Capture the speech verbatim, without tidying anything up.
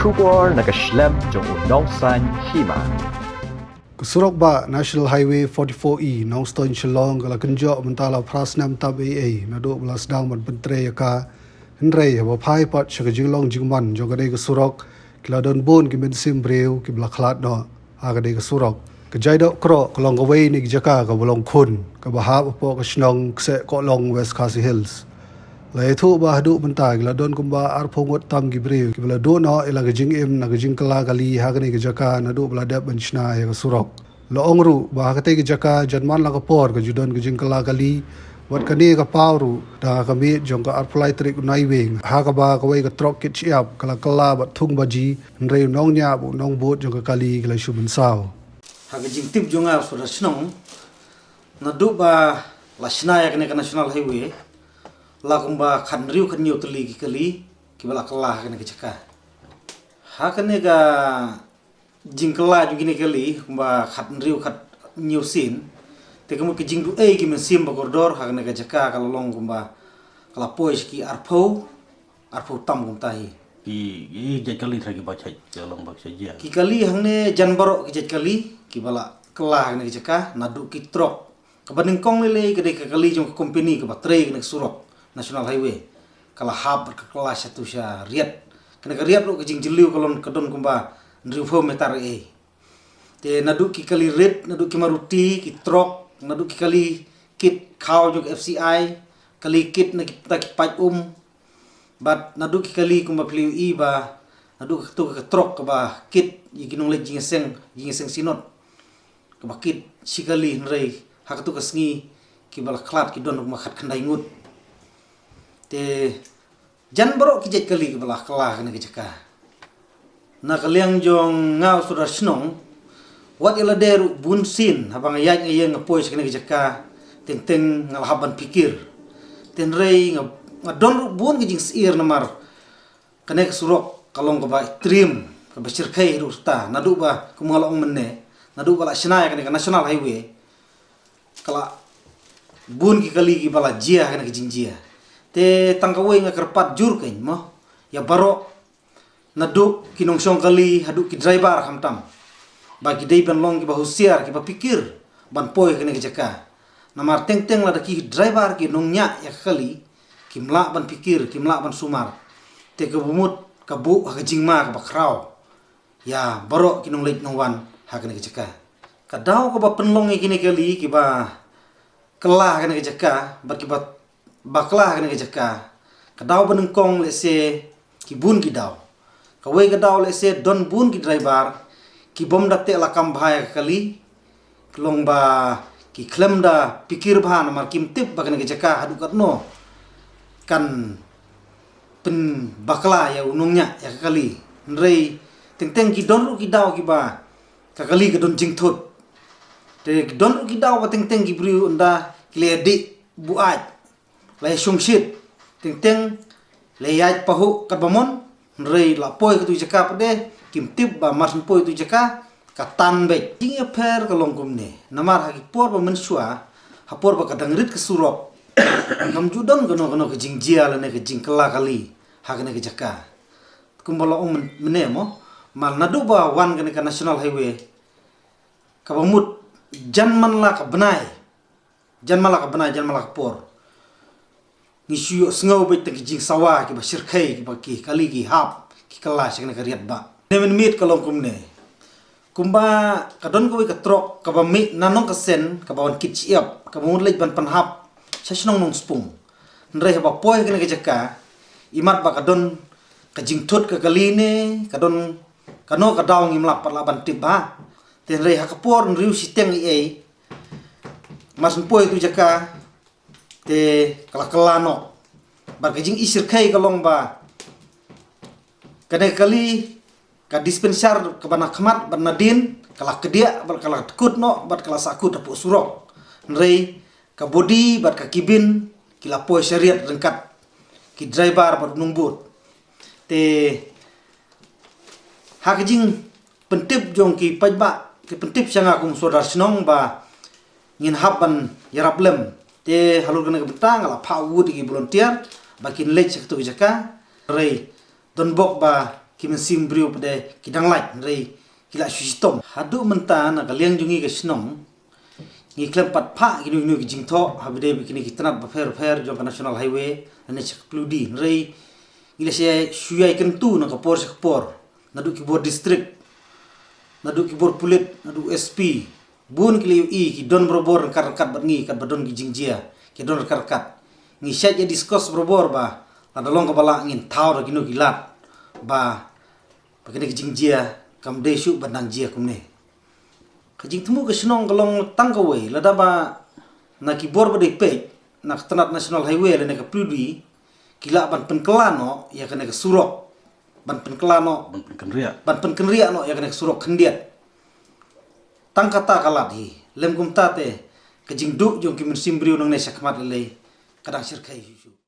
Khubor na ka shlem jong u nongsan hima. Ka surok ba National Highway forty-four E, Nongstoiñ Shillong, ka la kynjoh mynta la phra snem tam ei ei naduh ba la sdang ban pyntrei ïa ka. Hynrei haba phai pat sha ka jinglong jingman jong ka dei ka surok, ki la don bun ki mynsiem briew ki ba la khlad noh ha ka dei ka surok. Ka Jaidoh Kroh ka long kawei na ki jaka ka ba long khun, ka ba hap hapoh ka shnong Kseh Kohlong, West Khasi Hills. La ïathuh ba haduh mynta ki la don kumba arphew ngut tam ki briew ki ba la duh noh ïa la ka jingim na ka jingkylla kali ha kane ka jaka naduh ba la dep ban shna ïa ka surok. La ong ruh ba ha katei ka jaka jan man la ka por ka ju don ka jingkylla kali, wat kane ka paw ruh da ka miet jong ka arphew lai tarik u Naiwieng, ha kaba kawei ka trok kit shyiap ka la kylla bad thung baji, hynrei u nongñiah bad u nongbud jong ka kali ki la shu mynsaw. Ha ka jingtip jong nga u sordar shnong, naduh ba la shna ïa kane ka National Highway, la kumba khathynriew khathynñiew tylli ki kali ki ba la kylla ha kane ka jaka. Ha kane ka jingkylla jong kine ki kali kumba khathynriew khathynñiew sien, te ka mut ka jingduh ei ki mynsiem ba kordor ha kane ka jaka ka la long kumba ka la poi sha ki arphew, arphew tam kumta hi. Ki, ki jait kali trai ki ba chait, ki long ba chait jia. Ki kali hangne jan baroh ki jait kali ki ba la kylla ha kane ka jaka naduh ki trok. Kaba nyngkong lei lei ka dei ka kali jong ka company kaba trei kane ka surok National Highway. Ka la hap bad ka kylla sha tu sha Riat. Kane ka Riat ruh ka jingjylliew ka long ka don kumba hynriewphew meter ei. Te naduh ki kali rit, naduh ki Maruti, ki trok, naduh ki kali kit khaw jong ka F C I, kali kit na ki, na ki paip um. Bad naduh ki kali kumba phi la ïohi ba naduh ka tu ka trok kaba kit ïa ki nongleit jingïaseng, jingïaseng synod. Kaba kit shi kali, hynrei ha katu ka sngi ki ba la khlad ki don kumba khatkhyndai ngut. Te jan baroh ki jait kali ki ba la kylla ha kane ka jaka. Na ka liang jong nga u sordar shnong, wat ïa lade ruh bun sien haba nga ïaid nga ïeng nga poi sha kane ka jaka, teng teng nga la hap ban pyrkhat. Te hynrei nga, nga don ruh bun ka jingsyier namar kane ka surok ka long kaba triem, kaba shyrkhei ruh ta, naduh ba kum nga la ong mynne, naduh ba la shna ïa kane ka National Highway, ka la bun ki kali ki ba la jia ha kane ka jingjia. Te tang kawei nga kyrpad jur kein mo ïa baroh, naduh ki nongshong kali haduh ki driver khamtam, ba ki dei ban long ki ba husiar, ki ba pyrkhat ban poi ha kane ka jaka. Namar teng teng lada ki driver ki nongñiah ïa ka kali, kim lah ban pyrkhat, kim lah ban sumar, te kaba mut ka buh ha ka jingma kaba khraw ïa baroh ki nongleit nongwan ha kane ka jaka. Ka daw kaba pynlong ïa kine ki kali ki ba kylla ha kane ka jaka bad ki ba bakla ha kane ka jaka, ka daw ba nyngkong lehse ki bun ki daw. Kawei ka daw lehse don bun ki driver ki bym da teh lakam bha ïa ka kali, ka long ba ki khlem da pyrkhat bha namar kim tip ba kane ka jaka haduh katno kan pynbakla ïa u nongñiah ïa ka kali. Hynrei teng teng ki don ruh ki daw ki ba ka kali ka don jingthut. Te ki don ruh ki daw ba teng teng ki briew ynda ki la dih buaid, la ïa shongshit, teng teng la ïa pahuh katba mon, hynrei la poi katu jaka pat de kim tip ba mar syn poi katu jaka ka tan beit. Jingïapher ka long kumne, namar ha ki por ba mynshuwa, ha por ba ka dang rit ka surok, kam ju don kano kano ka jingjia lane ka jingkylla kali ha kane ka jaka. Kumba la ong myn-, mynne mo, mar naduh ba wan kane ka National Highway, kaba mut jan man la ka bnai, jan man la ka bnai, jan man la ka por, ngi shu ïohsngew beit tang ki jingsawa ki ba shyrkhei, ki ba ki kali ki hap ki kylla sha kane ka Riat ba. Ne mynmiet ka long kumne, kumba ka don kawei ka trok kaba mih na Nongkasen kaba wan kit shyiap, kaba mut leit ban pynhap sha shnong Nongspung. Hynrei haba poi kane ka jaka, imat ba ka don ka jingthut ka kali ne ka don kano ka daw ngim lah pat lah ban tip bha. Te hynrei ha ka por hynriew shiteng ei ei, mar syn poi tu jaka, te ka la kylla noh. Bad ka jingïashyrkhei ka long ba kane ka kali, ka dispenser kaba na khmat bad na dien ka la kdiah bad ka la kut noh bad ka la sahkut hapoh surok. Hynrei ka body bad ka cabin ki la poi sha Riat ryngkat ki driver bad u nongbud. Te ha ka jingpyntip jong ki paidbah, ki pyntip sha nga kum sordar shnong ba ngin hap ban ïarap lem. Te halor kane ka bynta nga la phah wut ïa ki volunteer ba kin leit sha katu ka jaka. Hynrei don bok ba ki mynsiem briew pat de ki dang lait, hynrei ki la shu shitom. Haduh mynta na ka liang jong ngi ka shnong, ngi khlem pat phah kino kino ki jingthoh ha ba dei ba kine ki tnat bapher bapher jong ka National Highway lane sha ka Paliudi, hynrei ngi la shu ïai kyntu na ka por sha ka por, naduh ki bor district, naduh ki bor pulit, naduh S P, bun ki la ïohi, ki don barabor ryngkat ryngkat bad ngi katba don ki jingjia, ki don ryngkat ryngkat. Ngi shait ïa discuss barabor ba lada long kaba lah ngin thaw da kino ki lad ba, ba kine ki jingjia kam dei shuh ban nang jia kumne. Ka jingthmu ka shnong ka long tang kawei, lada ba na ki bor ba dei peit na ka tnat National Highway lane ka Paliudi, ki lah ban pynkylla noh ïa kane ka surok, ban pynkylla noh, Ban pynkynriah. ban pynkynriah noh ïa kane ka surok khyndiat. Tang kata ka lad hi, lym kumta te ka jingduh jong ki mynsiem briew nangne sha khmat lei lei ka dang shyrkhei shuh shuh.